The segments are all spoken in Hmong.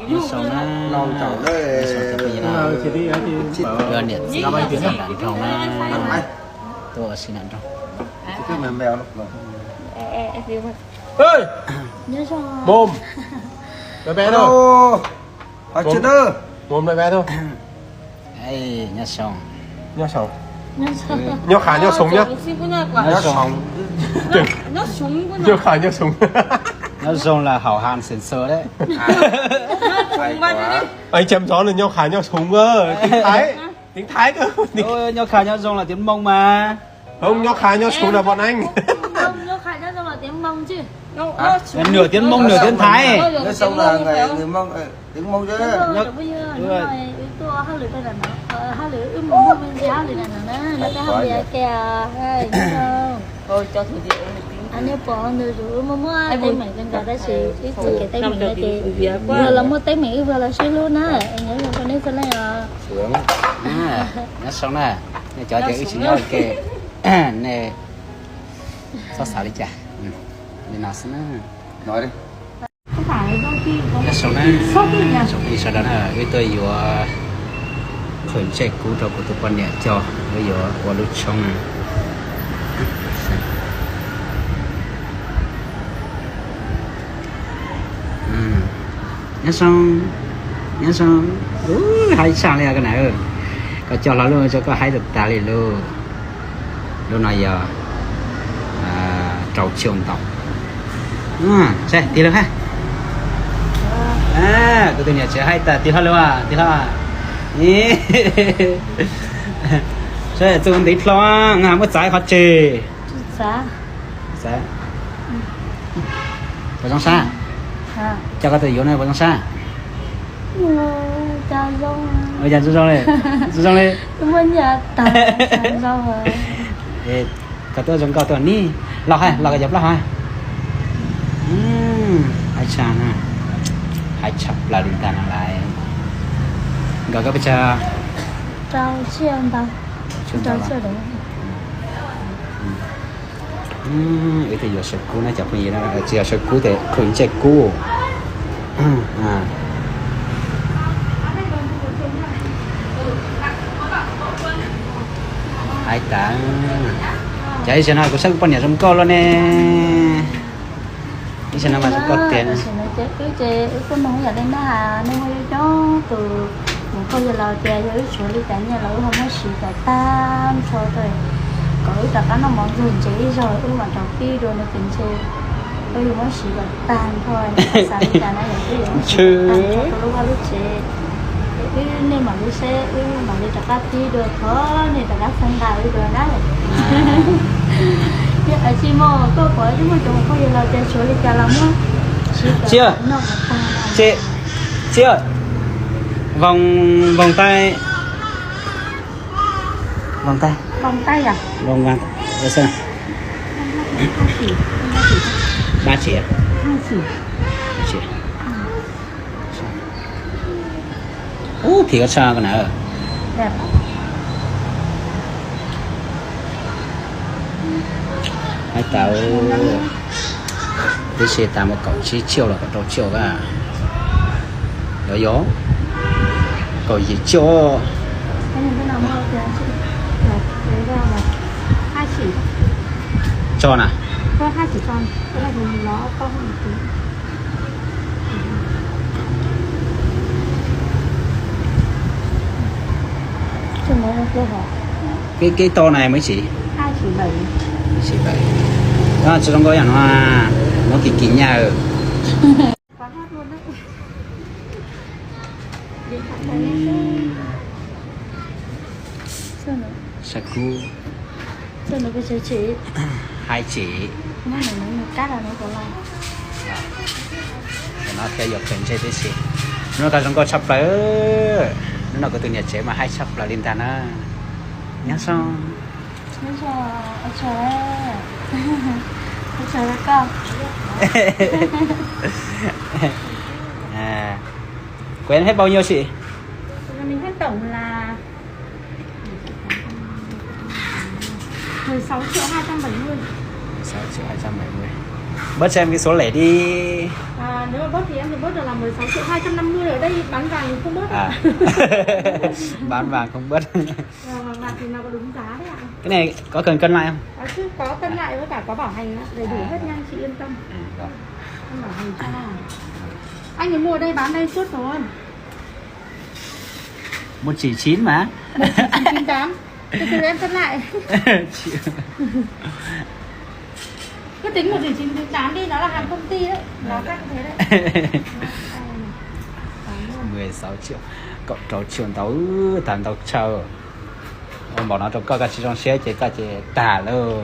Nyob zoo na, nyob zoo cov phooj ywg na, yog niam txiv nram nroog na, tuaj ua si nram nroog. Mom, mom, mom, nyob zoo. Nyob zoo. Nyob qha nyob zoo nyob. Nyob zoo. Nyob qha nyob zoo. Nyob zoo là hảo hán xịn sò đấy. Anh chăm gió là nyob qha nyob zoo cơ, tiếng Thái, tiếng Thái cơ. Ôi, nyob qha nyob zoo là tiếng Mông mà. Không, nyob qha nyob zoo là bọn anh. Không, nyob qha nyob zoo là tiếng Mông chứ. Nửa tiếng Mông, nửa tiếng Thái. Nói chung là người, người Mông, ờ, tiếng Mông chứ. Đúng rồi, đúng rồi. Wb tuaj hauj lwm rau ntawm no, hauj lwm wb mus muaj me ntsis hauj lwm ntawm no na, no peb hauj lwm ke. Nyob zoo. Nej pom ntawd wb muaj muaj teeb meem kawg nkaus tab sis wb txoj kev teeb meem no ces yog los muaj teeb meem wb puas los sib hlub na, nyob zoo rau nej txhua leej os. Nyob zoo na, nej cov tias wb tsis nyob ua ke, nej txhob xav li cas, li no xwb na. Nyob zoo na, tsoom phooj ywg sawv daws na, wb tuaj yuav qhwv ntsej kub rau kuv tus poj niam coj, wb yuav ua lub tshoob na. Nyob zoo, nyob zoo, haib tshaj li koj na, koj coj hlo lub tso koj haib tas tas li lauj. Lub no yog rau triệu ntau. Saib tig lawm hab. Kuv tus niam tsev haib tas tig hlo lawm, tig hlo. Saib txuj ntiv hlo, muab txav qhov tseg. Puas zoo sab? Coj koj tuaj yuav no puas zoo sab? Ua cas zoo zoo li, zoo zoo li. Koj tuaj zoo nkauj tuaj ni, los hais los koj cov plaub hais. Haib tshaj, haib tshaj plaws li ntag no lawm. Nkawd koj pes tsawg? Wb twb yuav sawv kub na cov phooj ywg, tsis yog sawv kub tes qhwv ntsej kub. Haib tas. Ces ib zaug no kuv saib kuv poj niam zoo nkauj luaj ne. Ib zaug no mas zoo nkauj tiag. Wb ces wb kuj nug yam li nej hais, nej ho yuav coob tus, mus koj yawg laus tias yog wb tshuav li cas nyiaj los wb ho muab siv kom tag nrho, kom wb rov qab noj mov ntxuag ntsev ib zaug wb mam rov pib dua no ces ntshe wb yuav muab siv kom tag nrho. Xav li cas na yog wb yuav muab siv kom tag nrho rau lub vaj lub tsev, es wb nej mam li saib wb mam li rov qab pib dua, thov nej rov qab txhawb nqa wb dua na. Thiab tsis muaj koj pom wb muaj cov mus koj yawg laus tias tshuav li cas los muab siv kom tag. Vòng, vòng tay. Vòng tay. Vòng tay à? Vòng, vòng. Ba triệu. Ba triệu. Ub, phim koj tshaj koj na. Haib tas. Tib si tas mus kaum tsib triệu los kaum rau triệu a. Yog yog, kaum yim triệu. Tso na. Cái cái to này mới chỉ. Hai triệu bảy. Hai triệu bảy. Đó, tsis zoo nkauj ib yam no, muab kim kim nyaj. Sawv kub. Haib tsev. Hnub no thiaj yuav qhwv ntsej tib si. Hnub no koj zoo nkauj tshaj plaws. Hnub no kuv tus niam tsev mas haib tshaj plaws li ntag na. Nyob zoo. Quán hết bao nhiêu chị? Mình hết tổng là mười sáu triệu hai trăm bảy mươi. Mười sáu triệu hai trăm bảy mươi. Bớt cho em cái số lẻ đi. À, nếu mà bớt thì em sẽ bớt được là mười sáu triệu hai trăm năm mươi ở đây, bán vàng thì không bớt. À. Bán vàng không bớt. Ờ, mà vàng thì nó có đúng giá đấy ạ. Cái này có cần cân lại không? À, chứ có cân lại với cả có bảo hành ạ, đầy đủ hết nha, chị yên tâm. Ừ, rồi. Em bảo hành cho. Anh ấy mua đây bán đây suốt rồi. Một chỉ chín mà. Một chỉ chín chín tám. Từ từ em cân lại. Chịu. Cứ tính một chỉ chín chín tám đi, nó là hàng công ty đấy. Nó cắt thế đấy. Mười sáu triệu. Cộng rau triệu ntau, tag ntau tshaj. Ua npaum no rau koj, koj tsis zoo siab ces koj ces tag lauj.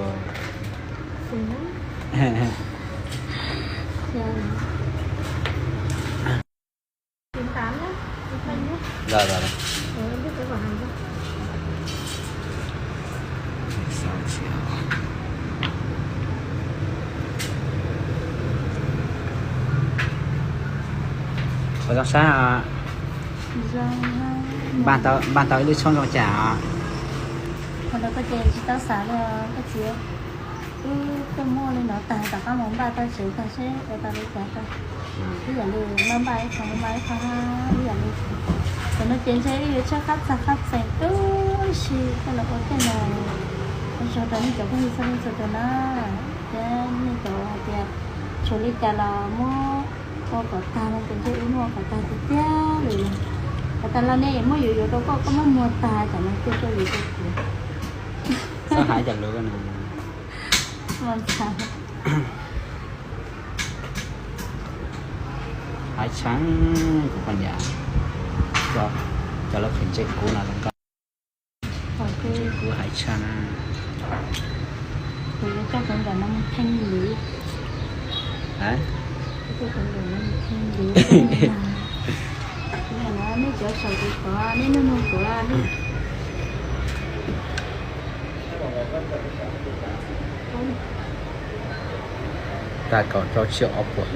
Rồi, rồi, rồi. Ua zoo sab. Npaj tau ib lub tshuab zoo cas os. Qhov ntawd koj ces tsis tau xav li os koj txiv. Wb tuaj muaj li no tag, tom qab mus npaj tau tsev tag seb ua tau li cas tau. Ib yam li npaj npaj ib qho, npaj ib qho, ib yam li. Tam no ces ntshe wb yuav tshaib qab txag qab txeem tib si coj los ua tej no. Ua tsaug rau nej cov phooj ywg txhua leej txhua tus na. Thiab nej cov hais tias tshuav li cas los muab ua kom tag no ces ntshe wb muab ua kom tag tiag tiag li. Hais tas los nej muab yuav yuav rau koj, koj muab muag tag tsam no cia koj yuav rau kuv. Txhob hais cov lus no. Hais tshaj kuv poj niam, cov lawv qhia ntsej kuv no zoo nkauj. Kuv hais tshaj na. Kuv coj cov ntawm no mus theej lwm. Kuv coj cov ntawm no mus theej lwm. Kuv hais no nej cov saum kuv tod nej nug nug kuv. Tag kaum rau tsiab ob puas.